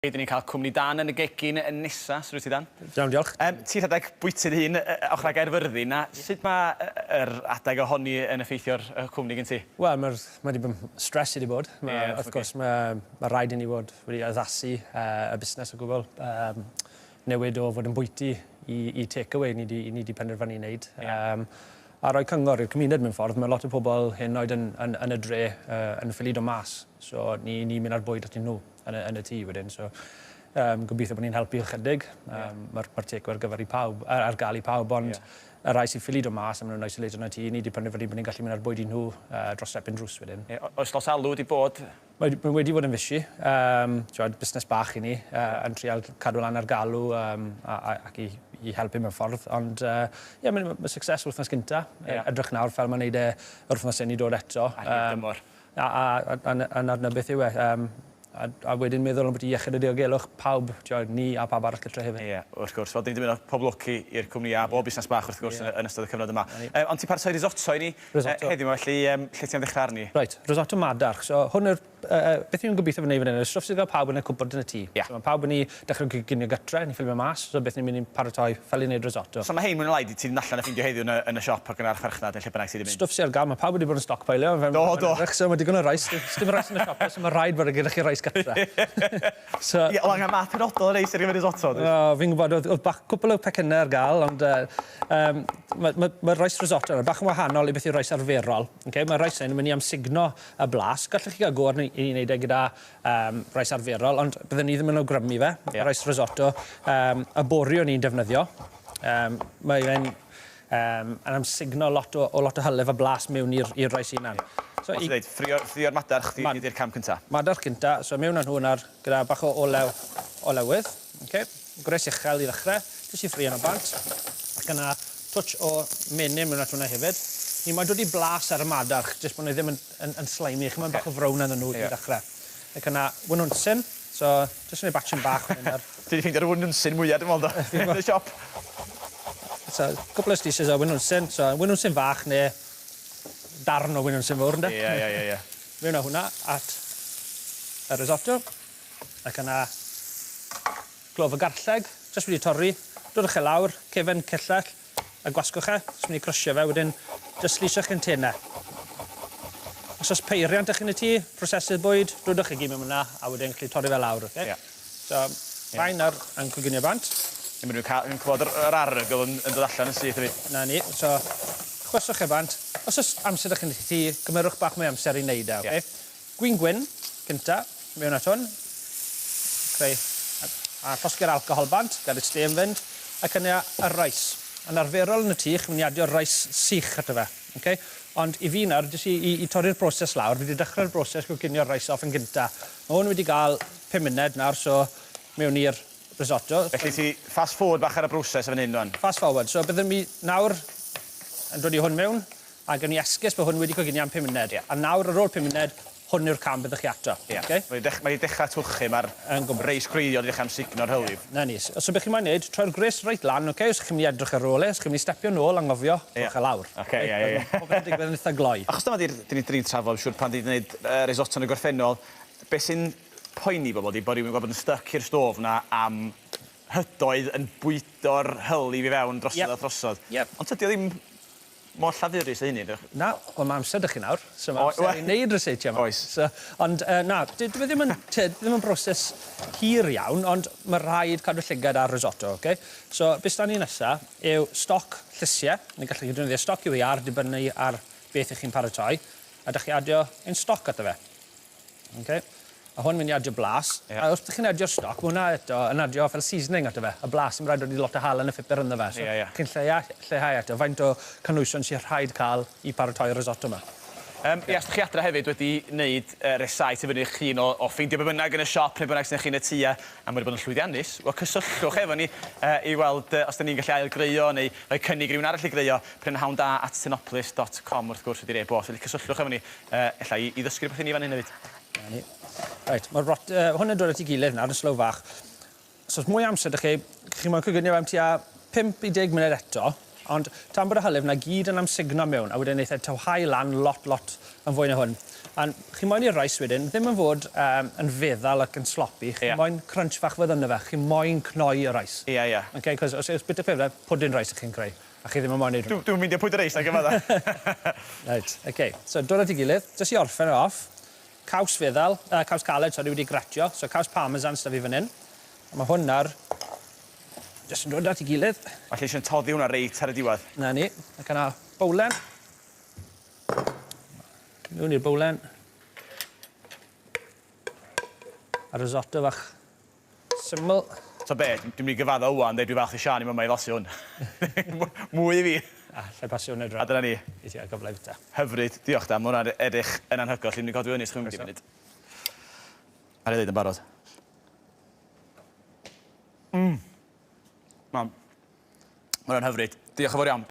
Dyn ni'n cael cwmni Dan yn y gegin yn nesa. Sut wyt ti Dan? Iawn, diolch. Ti'n rhedeg bwyty dy hun ochrau Gaerfyrddin, a sut mae yr adeg ohoni yn effeithio'r cwmni gen ti? Wel, mae'r, mae wedi bod yn stress i wedi bod. Mae, yeah, wrth gwrs, mae, mae rhaid i ni fod wedi addasu y busnes o gwbl. Newid o fod yn bwyty i, i takeaway ni wedi, ni wedi penderfynu wneud. Yeah. A rhoi cyngor i'r cymuned mewn ffordd. Mae lot o pobl hyn oed yn, yn, yn y dre yn ffili dod mas. So ni, ni'n mynd ar bwyd atyn nhw. yn y, yn y tŷ wedyn. So, gobeithio bod ni'n helpu ychydig. Mae'r ma takeaway ar gyfer i pawb, ar gael i pawb, ond yeah. y rhai sy'n ffili dod mas a maen nhw'n isolated yn y tŷ, ni wedi penderfynu bod ni'n gallu mynd ar bwyd i nhw dros step yn drws wedyn. Yeah, oes lot alw wedi bod? Mae, mae wedi bod yn fishy. Twod, busnes bach i ni, yn trial cadw lan ar galw a, a, ac i, i helpu mewn ffordd. Ond ie, yeah, mae'n ma success wythnos gynta. Yeah. Edrych nawr fel mae'n neud e yr wythnos i dod eto. A hir dymor. A 'na beth yw e. A, a wedyn meddwl ambiti iechyd a diogelwch pawb, t'wod, ni a pawb arall gytre hefyd. Ie, wrth gwrs. Wel, 'dyn ni'n dymuno pob lwc i i'r cwmni a bob busnes bach wrth gwrs yn yn ystod y cyfnod yma. Ond ti'n paratoi risotto i ni Risotto. heddiw 'ma, felly lle ti am ddechrau arni? Reit, risotto madarch. So hwn yw'r beth ni'n gobeithio fod wneud fan hyn, y stwff sydd gael pawb yn y cwpwrdd yn y tŷ. Ie. So mae pawb yn ei dechrau coginio gytre, ni'n ffilmio mas, so beth ni'n mynd i paratoi fel i wneud risotto. So mae hein mwy neu lai 'di ti 'di mynd allan a ffeindio heddiw yn y yn y siop ac yn yr archfarchnad neu lle bynnag ti 'di mynd? Stwff sy ar gael, mae pawb wedi bod yn stockpilio. Do, do. So mae digon o rice, dim rice yn y siop, so mae rhaid bod gyda chi rice gytre. So... Ie, wel angen math penodol o reis ar gyfer risotto, does? O, fi'n gwybod, oedd, oedd bach, cwpl o pecynnau ar gael, ond um, mae ma, ma rice risotto yna bach yn wahanol i beth yw'r rice arferol. Okay? Mae rice yn mynd i amsugno y blas. Gallech chi gael go arni i wneud e gyda rice arferol, ond byddwn ni ddim yn awgrymu fe. Yeah. Rice risotto, y borio ni'n defnyddio. Mae fe'n yn amsugno lot o, o lot o hylif a blas mewn i'r i'r rice hunan. Yeah. So i... Dweud, ffrio, ffrio'r madarch di, ma, di'r cam cynta. Madarch cynta, so mewn â nhw nawr gyda bach o olew, olewydd. Okay. Gwres uchel i ddechrau, jyst i ffrio nhw bant. Ac yna twtsh o menyn mewn at hwnna hefyd. Ni moyn dod i blas ar y madarch, jyst bod nhw ddim yn, yn, yn slimy, chi'n moyn bach o frown arnyn nhw i ddechrau. Ac yna winwnsyn, so jyst yn ei batchyn bach fan hyn ar. Ti 'di ffeindio'r winwnsyn mwya dwi'n meddwl do? Yn y siop. So cwpl o slices o winwnsyn, so winwnsyn fach ne' darn o winwnsyn fowr ynde? Ie ie ie ie. Mewn â hwnna at y risotto. Ac yna glof y garlleg, jyst wedi torri, dodwch e lawr, cefen cyllell, a gwasgwch e, jyst mynd i crysio fe, wedyn jyst slisio chi'n tene. Os oes peiriant 'da chi yn y tŷ, prosesydd bwyd, dodwch e gyd mewn myn 'na, a wedyn gallu torri fe lawr, oce? Ie. So, rhain nawr yn coginio bant. Ie, ma' nw'n ca'l yn clywed yr yr arogl yn yn dod allan yn syth hefyd. 'Na ni, so chwaswch e bant. Os o's amser 'da chi yn y tŷ, gymerwch bach mwy o amser i neud e, oce? Ie. Gwin gwyn, cynta, mewn at hwn. Creu a a llosgi'r alcohol bant, gad y stêm fynd, ac yna y rice. Yn arferol yn y tŷ, chi'n mynd i adio rice sych ato fe, oce? Ond i fi nawr, jyst i i i torri'r broses lawr, fi 'di dechrau'r broses goginio'r rice off yn gynta. Ma' hwn wedi ga'l pum munud nawr, so mewn i'r risotto. Felly ti fast forward bach ar y broses yn fan hyn rwan? Fast forward, so byddwn ni nawr yn dod i hwn mewn, a gewn ni esgus bod hwn wedi coginio am pum munud. Ie. A nawr ar ôl pum munud, hwn yw'r cam byddwch chi ato. Ie. Oce? Mae 'di dech- mae 'di dechra twchu, ma'r Yn gwmws. reis gwreiddiol 'di dechra amsugno'r hylif. 'Na ni. So be' chi moyn neud, troi'r gwres reit lan, oce? Os chi'n mynd i edrych ar ôl e, os chi'n mynd i stepio nôl anghofio, Ie. trowch e lawr. Oce, ie, ie, ie. Popeth yn digwydd yn itha gloi. Achos dyma 'di'r 'dyn ni 'dyn ni'n trafod siŵr pan 'di neud risotto yn y gorffennol, be' sy'n poeni bobol 'di bo' rywun yn gwel' bod yn styc i'r stôf 'na am hydoedd yn bwydo'r hylif i fewn drosodd Iep. a throsodd. Iep. Ond tydi o ddim mor llafurus â hynny yndyw? Na, wel ma' amser 'da chi nawr, so ma' amser i neud ryseitiau 'ma. Oes. So, ond na, dyw e ddim yn ddim yn broses hir iawn, ond ma' rhaid cadw llygad ar risotto, oce? So, be' s'da ni nesa yw stoc llysie, neu gallech chi defnyddio stoc cyw iâr, dibynnu ar beth 'ych chi'n paratoi, a 'dach chi adio ein stoc ato fe. Oce? A hwn mynd i adio blas. Ie. A os 'dych chi'n adio'r stoc, ma' wnna eto yn adio fel seasoning ato fe. Y blas, sim raid dod i lot o halen a phupur ynddo fe. Ie, ie. So chi'n lleia- lleihau eto faint o cynwysion sy rhaid ca'l i paratoi'r risotto 'ma. Ie, os 'dych chi adre hefyd wedi neud rysáit i fyny 'ych hun o o ffeindio be' bynnag yn y siop ne' bynnag sy 'da chi yn y tŷ a a ma' wedi bod yn llwyddiannus, wel cysylltwch efo ni i weld os 'dan ni'n gallu ail-greu o neu rhoi cynnig i rywun arall i greu o. Prynhawn da at tinopolis dot com wrth gwrs ydi'r e-bost, felly cysylltwch efo ni ella i i ddysgu rwbeth i ni fan hyn hefyd. 'Na ni. Reit, ma'r rot- hwn yn dod at 'i gilydd nawr yn slow fach. Os o's mwy o amser 'da chi, chi moyn coginio fe am tua 5 i 10 munud eto, ond tan bod y hylif 'na gyd yn amsugno mewn, a wedyn neith e tywhau lan lot, lot yn fwy na hwn. A chi moyn i'r rice wedyn ddim yn fod yym yn feddal ac yn sloppy, chi moyn crunch fach fydd yno fe, chi moyn cnoi y rice. Ia, ia. Ok, 'cos os os bita fe pwdin rice 'ych chi'n creu, a chi ddim yn moyn neud hwnna. Dwi'm yn meindio pwdin reis nag yma. Reit, ok, so dod at 'i gilydd, jyst i orffen e off, caws feddal, caws caled, sori, wedi gratio, so caws parmesan s'da fi fan 'yn. A ma' hwn nawr jyst yn dod at 'i gilydd. Falle eisiau toddi hwnna reit ar y diwedd. 'Na ni. Ac yna bowlen. Mewn i'r bowlen. A risotto fach syml. Ta be, dwi'n mynd i gyfadda ŵan, deud dwi falch i Siân i'm yma i flasu hwn. Mwy i fi. A llai pasio hwnna draw. A dyna ni. I ti gael cyfle i fita. Hyfryd. Diolch Dan, ma' hwnna'n edrych yn anhygoel. Lle mynd i codi fyny, sgwn i munud. Ar ei ddeud yn barod. Mm. Mam. Ma' hwnna'n hyfryd. Diolch yn fawr iawn.